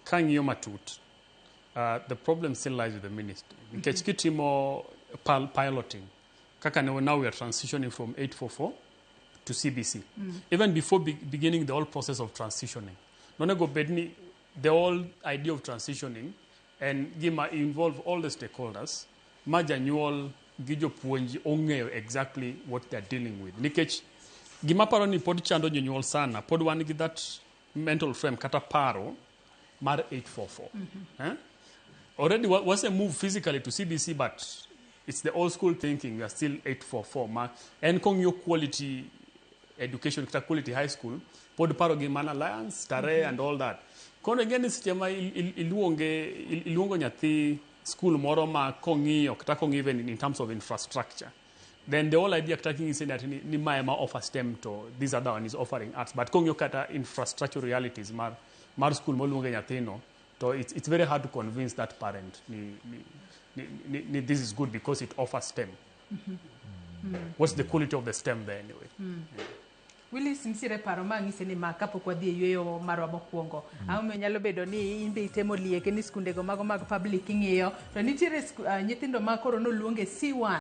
Kang'iyo matut, the problem still lies with the ministry. Nikech kitimo piloting, kaka now we are transitioning from 844 to CBC. Even before beginning the whole process of transitioning, nonego bed ni the whole idea of transitioning and gima involve all the stakeholders ma janyuol gi jopuonj ong'eyo exactly what they're dealing with. Nikech gima paro ni pod chando jonyuol sana, pod wan gi that mental frame kata paro mar 844. Eh? Already wase move physically to CBC, but it's the old school thinking. We are still 844. Ma en kong'iyo quality education kata quality high school, pod paro gi mana Alliance, Starehe and all that. Kono ing'e ni seche ma iluongo nyathi school moro ma kong'iyo kata kong'iyo even in terms of infrastructure, then the whole idea kata king'ise ni mae ema offer STEM to this other one is offering arts, but kong'iyo kata infrastructure realities mar school moluonge nyathino, to it's very hard to convince that parent ni this is good because it offers STEM. What's the quality of the STEM there anyway? Willis, nitiere paro ma ng'ise ni ma kapok wadhi e yueyo marwa mokwongo. Ang'o momiyo nyalo bedo ni in be itemo lieke ni skundego mago mag public ing'iyo to nitiere nyithindo ma koro noluonge C1.